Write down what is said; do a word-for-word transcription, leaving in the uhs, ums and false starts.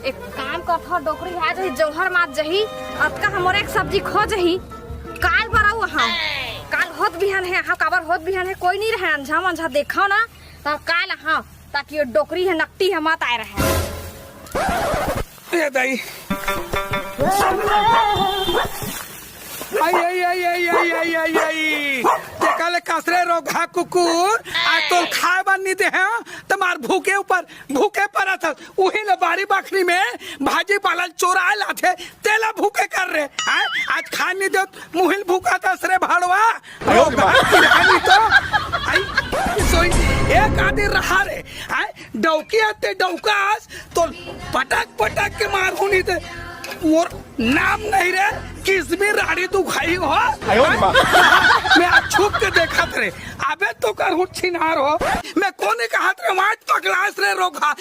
एक काम करथव, डोकरी हा जही, जौहर मात जही, अतका हमर एक सब्जी खो जही। काल बर अउ अहा, काल होत बिहान हे, अहा काबर होत बिहान हे, कोई नहीं रहे, अंझा मंझा देखव ना, त काल अहा, ताकि ये डोकरी हे नकटी हे मत आए रहे। ए दाई। आई, आई, आई। तेका ले कसरे रोगहा कुकुर, आज तोल खाए बर नी दे हैं, तुम्हार भूखे ऊपर भूखे परत हस, उही ले बारी बखरी में भाजी पाला ल चोराए लाथे, तेला भूखे कर रे, हैं? आज खाए नी देत, मुहिल भूखा तस रे भाड़वा। अयो रे बाप। रोगहा नहीं तो, आई, सोई, एक आदि रहा रे, हैं? डौकी आते डौकास, तो पटक पटक के मारहूं नी ते मोर नाम नहीं रे, किसमी राड़ी तू खाई हो। आयो रे बाप। मैं आज छुप के देखत रे, अबे तो करहूं छिनार हो। मैं कोने कहत रे, माट पकलास रे रोगहा।